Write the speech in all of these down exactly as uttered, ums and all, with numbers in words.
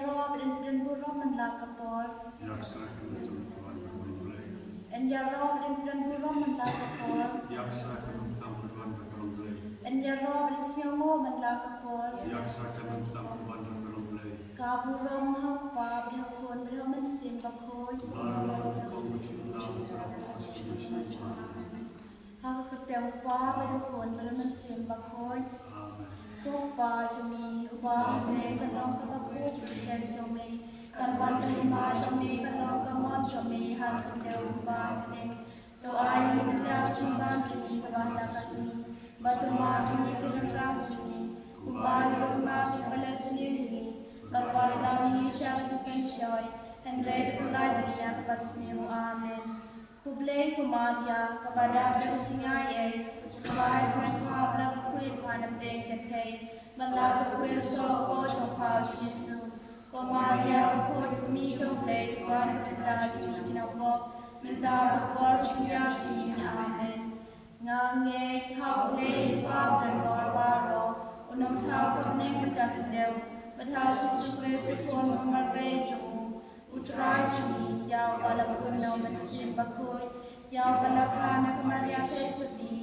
Ïaroh bad yn pynburom man la ka por. Ïa ka sa ka nongtang ka ban ka long Blei. Yn ïaroh bad yn pynburom man la ka por. Ïa ka sa ka nongtang ka ban ka long Blei. Yn ïaroh bad yn sngewnguh man la ka por. Ïa ka sa ka nongtang ka ban ka long Blei. Ka burom ha u Kpa bad ha u Khun bad ha u Mynsiem Bakhuid. Ba la ka kong ka nongtang ka ban ka long Blei. Ha ka kyrteng u Kpa bad u Khun bad u Mynsiem Bakhuid. Amen. Ko Kpa jong ngi uba ha bneng, ka long ka bakhuid ka kyrteng jong me. Kan wan ka hima jong me, kan long ka mon jong me ha ka kyrteng uba ha bneng. To ai ïa ngi mynta ka jingbam jong ngi kaba ha la ka sngi. Bad to map ïa ngi ki ryngkang jong ngi, kumba ngi ruh map ïa kiba leh sniew ïa ngi. Bad wat lam ïa ngi sha ka jingpynshoi, hynrei to pynlait ïa ngi na kaba sniew. Amen. Khublei ko Maria, kaba dap da ka jingaiei, U Trai u don bad pha, ba la kyrkhu ïa pha na pdeng kynthei, bad la kyrkhu ïa u soh u poh jong pha u Jisu. Ko Maria bakhuid, kmie jong U Blei, to duwai na ka bynta jong ngi ki nongpop, mynta bad ha ka por ka jingïap jong ngi. Amen. Nga ngeit ha U Blei u Kpa badonbor baroh, u nongthaw ka bneng bad ka khyndew, bad ha U Jisu Khrist u Khun u Maria jong u, U Trai jong ngi, ïa uba la bun na U Mynsiem Bakhuid, ïa uba la kha na ka Maria Theisotti,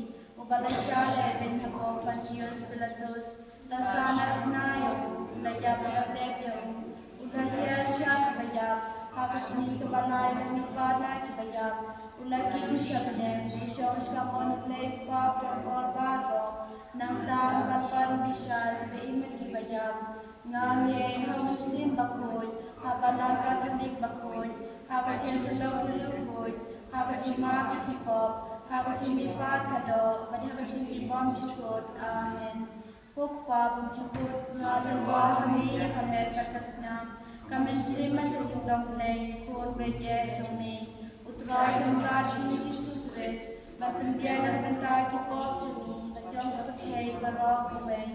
uba la shah la ibeiñ hapoh Pontius Pilatus, la sah na ka bnai ïa u, la ïap bad la tep ïa u, u la hiar sha kiba ïap, ha ka sngi kaba lai u la mihpat na kiba ïap, u la kiew sha bneng, u shong sha ka mon U Blei U Kpa badonbor baroh, nangta un wan pat bishar ban im bad kiba ïap. Nga ngeit ha U Mynsiem Bakhuid, ha ka Balang Katholik bakhuid, ha ka jingïasyllok ki riewkhuid, ha ka jingmap ïa ki pop, ha ka jingmihpat ka doh, bad ha ka jingim bymjukut. Amen. Ko Kpa bymjukut, nga tyrwa ha me ïa ka met bad ka snam, ka mynsiem bad ka jinglong Blei, Khun baieit jong me, U Trai Kynrad jong ngi U Jisu Khrist, ban pynbiang na ka bynta ki pop jong ngi bad jong ka pyrthei baroh kawei.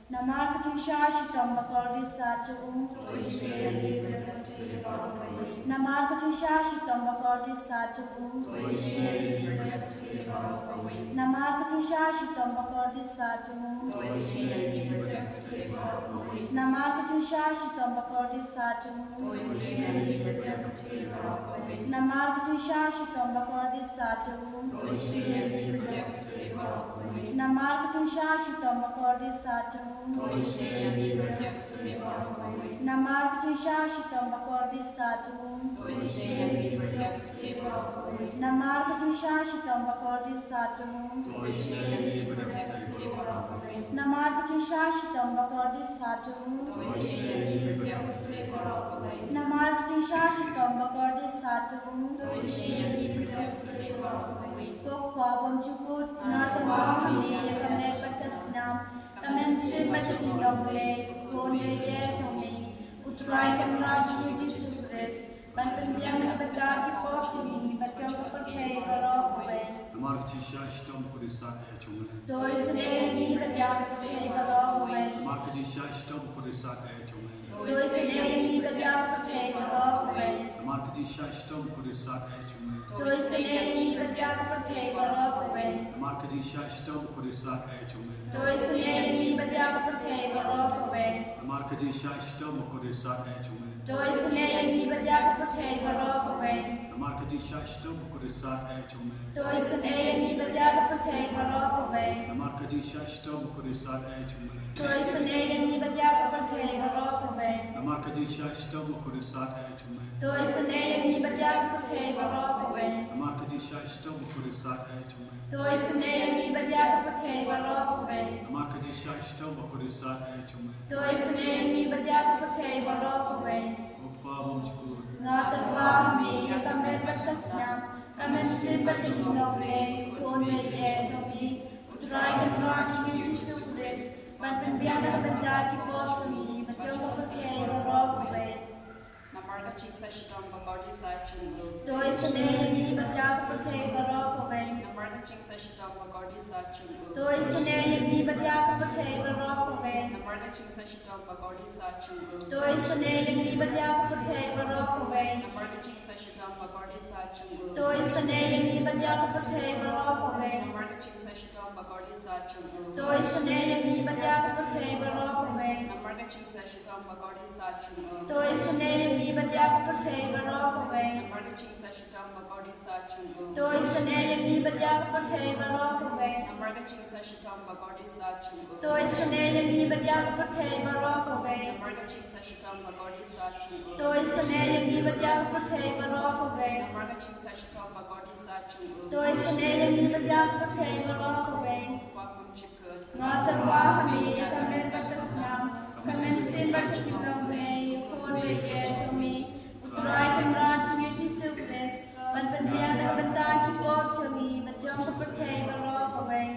Namar ka jingshah shitom bakordit sat jong u. To isynei ïa ngi bad ïa ka pyrthei baroh kawei. Namar ka jingshah shitom bakordit sat jong u. To isynei ïa ngi bad ïa ka pyrthei baroh kawei. Namar ka jingshah shitom bakordit sat jong u. To isynei ïa ngi bad ïa ka pyrthei baroh kawei. Namar ka jingshah shitom bakordit sat jong u. To isynei ïa ngi bad ïa ka pyrthei baroh kawei. Namar ka jingshah shitom bakordit sat jong u. To isynei ïa ngi bad ïa ka pyrthei baroh kawei. Namar ka jingshah shitom bakordit sat jong u. To isynei ïa ngi bad ïa ka pyrthei baroh kawei. Namar ka jingshah shitom bakordit sat jong u. To isynei ïa ngi bad ïa ka pyrthei baroh kawei. Namar ka jingshah shitom bakordit sat jong u. To isynei ïa ngi bad ïa ka pyrthei baroh kawei. Namar ka jingshah shitom bakordit sat jong u. To isynei ïa ngi bad ïa ka pyrthei baroh kawei. Namar ka jingshah shitom bakordit sat jong u. To isynei ïa ngi bad ïa ka pyrthei baroh kawei. Ko Kpa bymjukut, nga tyrwa ha me ïa ka met bad ka snam, ka mynsiem bad ka jinglong Blei, Khun baieit jong me, U Trai Kynrad jong ngi U Jisu Khrist, ban pynbiang na ka bynta ki pop jong ngi bad jong ka pyrthei baroh kawei. Namar ka jingshah shitom bakordit sat eh jong me. To isynei ïa ngi bad ïa ka pyrthei baroh kawei. Namar ka jingshah shitom bakordit sat eh jong me. To isynei ïa ngi bad ïa ka pyrthei baroh kawei. Namar ka jingshah shitom bakordit sat eh jong me. To isynei ïa ngi bad ïa ka pyrthei baroh kawei. Namar ka jingshah shitom bakordit sat eh jong me. To isynei ïa ngi bad ïa ka pyrthei baroh kawei. Namar ka jingshah shitom bakordit sat eh jong me. To isynei ïa ngi bad ïa ka pyrthei baroh kawei. Namar ka jingshah shitom bakordit sat eh jong me. To isynei ïa ngi bad ïa ka pyrthei baroh kawei. Namar ka jingshah shitom bakordit sat eh jong me. To isynei ïa ngi bad ïa ka pyrthei baroh kawei. Namar ka jingshah shitom bakordit sat eh jong me. To isynei ïa ngi bad ïa ka pyrthei baroh kawei. Namar ka jingshah shitom bakordit sat eh jong me. To isynei ïa ngi bad ïa ka pyrthei baroh kawei. Namar ka jingshah shitom bakordit sat eh jong me. To isynei ïa ngi bad ïa ka pyrthei baroh kawei. Ko Kpa bymjukut, nga tyrwa ha me ïa ka met bad ka snam, ka mynsiem bad ka jinglong Blei, Khun baieit jong me, U Trai Kynrad jong ngi U Jisu Khrist, ban pynbiang na ka bynta ki pop jong ngi bad jong ka pyrthei baroh kawei. Namar ka jingshah shitom bakordit sat jong u. To isynei ïa ngi bad ïa ka pyrthei baroh kawei. Namar ka jingshah shitom bakordit sat jong u. To isynei ïa ngi bad ïa ka pyrthei baroh kawei. Namar ka jingshah shitom bakordit sat jong u. To isynei ïa ngi bad ïa ka pyrthei baroh kawei. Namar ka jingshah shitom bakordit sat jong u. To isynei ïa ngi bad ïa ka pyrthei baroh kawei. Namar ka jingshah shitom bakordit sat jong u. To isynei ïa ngi bad ïa ka pyrthei baroh kawei. Namar ka Jingïashitom ba kordit sat jong u. To isynei ïa ngi bad ïa ka pyrthei baroh kawei. Namar ka jingïashitom ba kordit sat jong u. To isynei ïa ngi bad ïa ka pyrthei baroh kawei. Namar ka jingïashitom ba kordit sat jong u. To isynei ïa ngi bad ïa ka pyrthei baroh kawei. Namar ka jingïashitom ba kordit sat jong u. To isynei ïa ngi bad ïa ka pyrthei baroh kawei. Namar ka jingïashitom ba kordit sat jong u. To isynei ïa ngi bad ïa ka pyrthei baroh kawei. Nga tyrwa ha me ïa ka met bad ka snam, ka mynsiem bad ka jinglong Blei, ïa u khun baieit jong me, u Trai Kynrad jong ngi Jisu Khrist, ban pynbiang na ka bynta ki pop jong ngi bad jong ka pyrthei baroh kawei.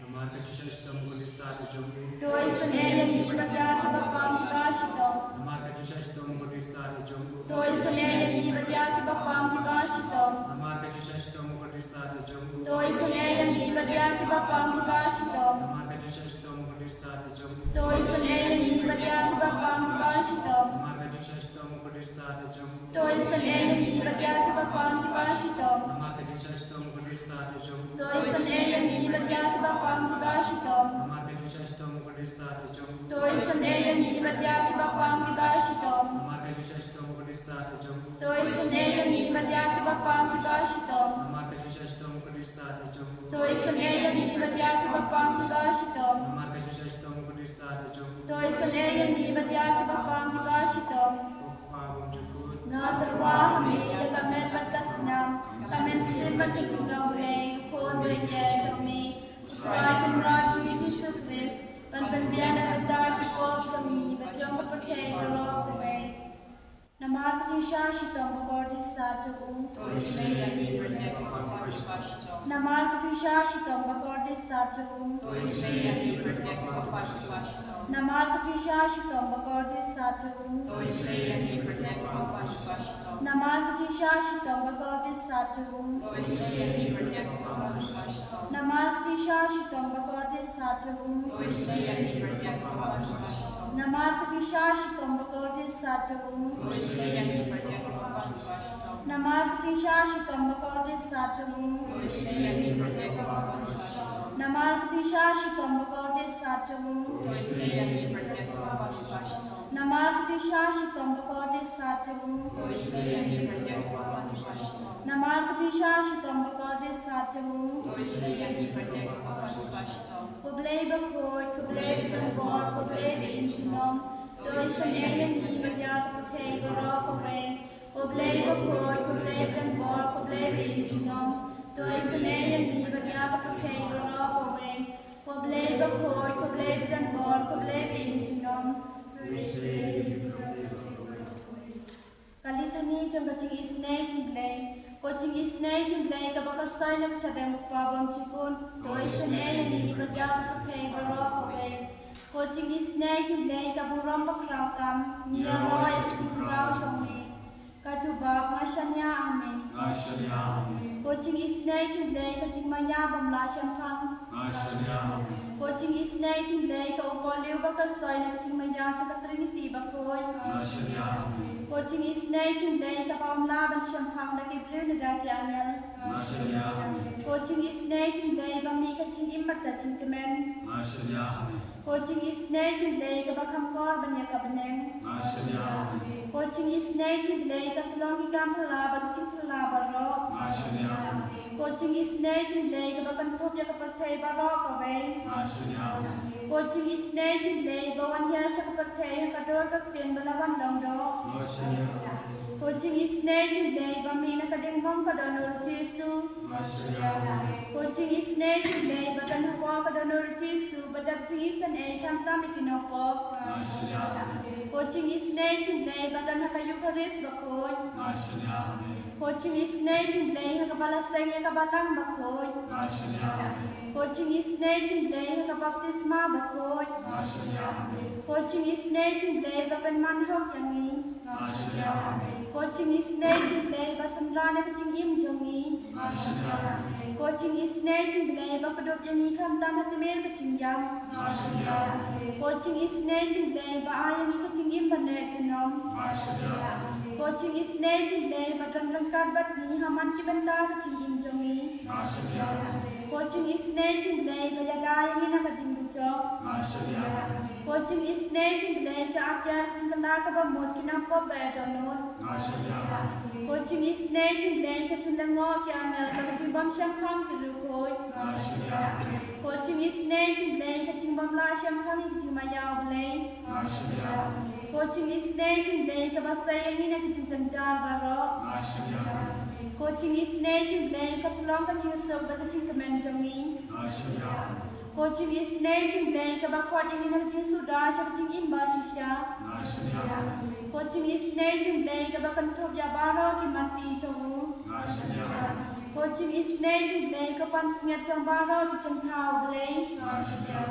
Namar ka jingïashitom ba kordit sat jong u. To isynei ïa ngi bad ïa kiba pang kiba shitom. Namar ka jingïashitom ba kordit sat jong u. To isynei ïa ngi bad ïa kiba pang kiba shitom. Namar ka jingïashitom ba kordit sat jong u. To isynei ïa ngi bad ïa kiba pang kiba shitom. Namar ka jingïashitom ba kordit sat jong u. To isynei ïa ngi bad ïa kiba pang kiba shitom. Namar ka jingïashitom ba kordit sat jong u. To isynei ïa ngi bad ïa kiba pang kiba shitom. Namar ka jingïashitom ba kordit sat jong u. To isynei ïa ngi bad ïa kiba pang kiba shitom. Namar ka jingïashitom ba kordit sat jong u. To isynei ïa ngi bad ïa kiba pang kiba shitom. Namar ka jingïashitom ba kordit sat jong u. To isynei ïa ngi bad ïa kiba pang kiba shitom. Namar ka jingïashitom ba kordit sat jong u. To isynei ïa ngi bad ïa kiba pang kiba shitom. Namar ka jingïashitom ba kordit sat jong u. To isynei ïa ngi bad ïa kiba pang kiba shitom. Ko Kpa bymjukut. Nga tyrwa ha me ïa ka met bad ka snam, ka mynsiem bad ka jinglong Blei, u khun baieit jong me, u Trai Kynrad jong ngi Jisu Khrist, ban pynbiang na ka bynta ki pop jong ngi bad jong ka pyrthei baroh kawei. Namar ka jingïashitom ba kordit sat jong u. To isynei ïa ngi bad ïa kiba pang kiba shitom. Namar ka jingïashitom ba kordit sat jong u. To isynei ïa ngi bad ïa kiba pang kiba shitom. Namar ka jingïashitom ba kordit sat jong u. To isynei ïa ngi bad ïa kiba pang kiba shitom. Namar ka jingïashitom ba kordit sat jong u. To isynei ïa ngi bad ïa kiba pang kiba shitom. Namar ka jingïashitom ba kordit sat jong u. To isynei ïa ngi bad ïa kiba pang kiba shitom. Namar ka jingïashitom ba kordit sat jong u. To isynei ïa ngi bad ïa kiba pang kiba shitom. Namar ka jingïashitom ba kordit sat jong u. To isynei ïa ngi bad ïa kiba pang kiba shitom. Namar ka jingïashitom ba kordit sat jong u. To isynei ïa ngi bad ïa kiba pang kiba shitom. Namar ka jingïashitom ba kordit sat jong u. To isynei ïa ngi bad ïa kiba pang kiba shitom. Namar ka jingïashitom ba kordit sat jong u. To isynei ïa ngi bad ïa kiba pang kiba shitom. Ko Blei bakhuid, ko Blei badonbor, ko Blei ba im junom. To isynei ïa ngi bad ïa ka pyrthei baroh kawei. Ko Blei bakhuid, ko Blei badonbor, ko Blei ba im junom. To isynei ïa ngi bad ïa ka pyrthei baroh kawei. Ko Blei bakhuid, ko Blei badonbor, ko Blei ba im junom. To isynei ïa ngi bad ïa ka pyrthei baroh kawei. Ka Litany jong ka jingisynei jong Blei. Ko jingisynei jong Blei kaba kyrshoi na ka shadem u Kpa bymjukut. To isynei ïa ngi bad ïa ka pyrthei baroh kawei. Ko jingisynei jong Blei ka burom bakhraw tam. Ngi ïaroh ïa ka jingkhraw jong me. Ka jubab: Nga shaniah ha me. Nga shaniah ha me. Ko jingisynei jong Blei ka jingmaïa bym lah shemphang. Nga shaniah ha me. Ko jingisynei jong Blei ka u pohliew ba kyrshoi na ka jingmaïa jong ka Trinity bakhuid. Nga shaniah ha me. Ko jingisynei jong Blei kaba ym lah ban shemphang da ki briew ne da ki angel. Nga shaniah ha me. Ko jingisynei jong Blei ba mih ka jingim bad ka jingkmen. Nga shaniah ha me. Ko jingisynei jong Blei kaba kham kor ban ïa ka bneng. Nga shaniah ha me. Ko jingisynei jong Blei ka tyllong ki kam phylla bad ki jingphylla baroh. Nga shaniah ha me. Ko jingisynei jong Blei kaba kynthup ïa ka pyrthei baroh kawei. Nga shaniah ha me. Ko jingisynei jong Blei ba wan hiar sha ka pyrthei ha ka dur ka ktien ba la wan long doh. Nga shaniah ha me. Ko jingisynei jong Blei ba mih na ka diengphna ka dohnud u Jisu. Nga shaniah ha me. Ko jingisynei jong Blei ba don hapoh ka dohnud u Jisu ba dap jingisynei khamtam ïa ki nongpop. Nga shaniah ha me. Ko jingisynei jong Blei ba don ha ka Eukharist bakhuid. Nga shaniah ha me. Ko jingisynei jong Blei ha kaba la seng ïa ka Balang bakhuid. Nga shaniah ha me. Ko jingisynei jong Blei ha ka baptisma bakhuid. Nga shaniah ha me. Ko jingisynei jong Blei ba pynman hok ïa ngi. Nga shaniah ha me. Ko jingisynei jong Blei ba synran ïa ka jingim jong ngi. Nga shaniah ha me. Ko jingisynei jong Blei ba kdup ïa ngi khamtam ha tmier ka jingïap. Nga shaniah ha me. Ko jingisynei jong Blei ba ai ïa ngi ka jingim ban leh junom. Nga shaniah ha me. Ko jingisynei jong Blei ba don ryngkat bad ngi ha man ki bynta ka jingim jong ngi. Nga shaniah ha me. Ko jingisynei jong U Blei ba ïada ïa ngi na ka dieng bajok. Nga shim ïa. Ko jingisynei jong U Blei ka akiar ka jingkylla kaba mut ki nang pop ba ïa dohnud. Nga shim ïa. Ko jingisynei jong U Blei ka jinglyngngoh ki angel bad ka jingbym shemphang ki riewkhuid. Nga shim ïa. Ko jingisynei jong U Blei ka jingbym lah shemphang ïa ka jingmaïa U Blei. Nga shim ïa. Ko jingisynei jong U Blei kaba sei ïa ngi na ki jingjynjar baroh. Nga shim ïa. Ko jingisynei jong U Blei ka tyllong ka jingsuk bad ka jingkmen jong ngi. Nga shim ïa. Ko jingisynei jong U Blei kaba khot ïa ngi na ka jingsuda sha ka jingim ba shisha. Nga shim ïa. Ko jingisynei jong U Blei kaba kynthup ïa baroh ki matti jong u. Nga shim ïa. Ko jingisynei jong U Blei ka pansngiat jong baroh ki jingthaw U Blei. Nga shim ïa.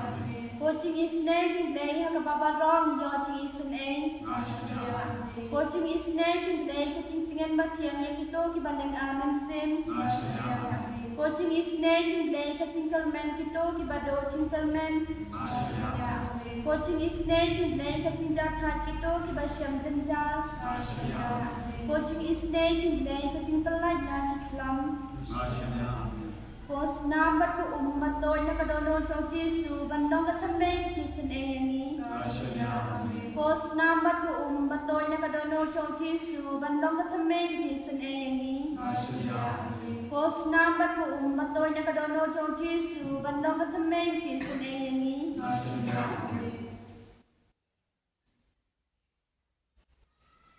Ko jingisynei jong U Blei ha kaba baroh ngi ïoh jingisynei. Nga shim ïa. Ko jingisynei jong U Blei ka jingtngen ba thiang ïa kito kiba lynga mynsiem. Nga shim ïa. Ko jingisynei jong U Blei ka jingkyrmen kito kiba duh jingkyrmen. Nga shim ïa. Ko jingisynei jong U Blei ka jingjahthait kito kiba shem jynjar. Nga shim ïa. Ko jingisynei jong U Blei ka jingpyllait na ki khlam. Nga shim ïa. Ko snam bad ko um ba tuid na ka dohnud jong U Jisu ban long ka thymmei ka jingisynei ïa ngi. Nga shim ïa. Ko snam bad ko um ba tuid na ka dohnud jong U Jisu ban long ka thymmei ka jingisynei ïa ngi. Nga shim ïa. Ko snam bad ko um ba tuid na ka dohnud jong U Jisu ban long ka thymmei ka jingisynei ïa ngi. Nga shim ïa.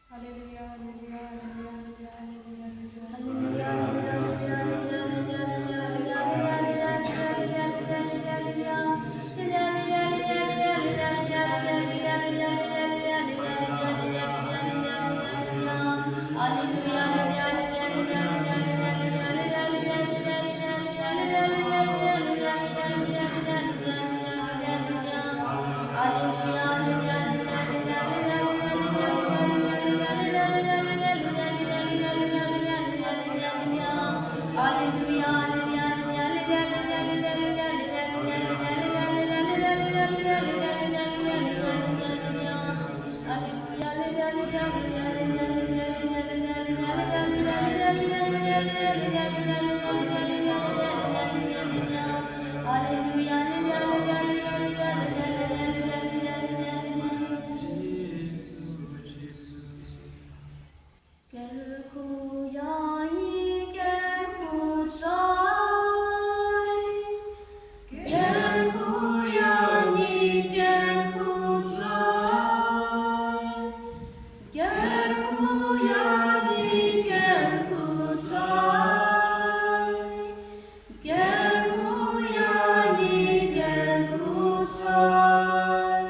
Haleluya, haleluya, haleluya, haleluya, haleluya. Kyrkhu ïa ngi, kyrkhu Trai. Kyrkhu ïa ngi, kyrkhu Trai. Kyrkhu ïa ngi, kyrkhu Trai. Kyrkhu ïa ngi, kyrkhu Trai.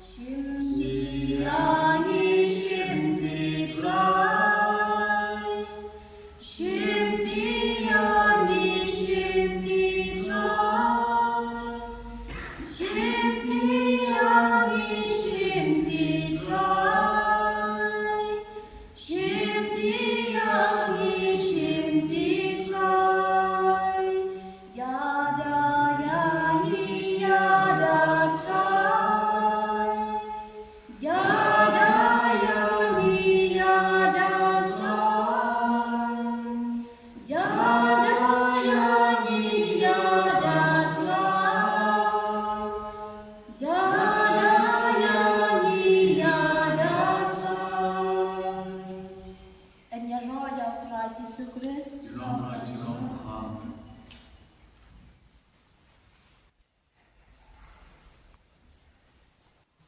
Shimti ïa ngi, shimti Trai. Shimti ïa ngi, shimti Trai. Shimti ïa ngi, shimti Trai. Shimti ïa ngi, shimti Trai. Ïada ïa ngi, ïada Trai. Ïada ïa ngi, ïada Trai. Ïada ïa ngi, ïada Trai. Ïada ïa ngi, ïada Trai. Yn ïaroh ïa U Trai Jisu Khrist. Junom, junom.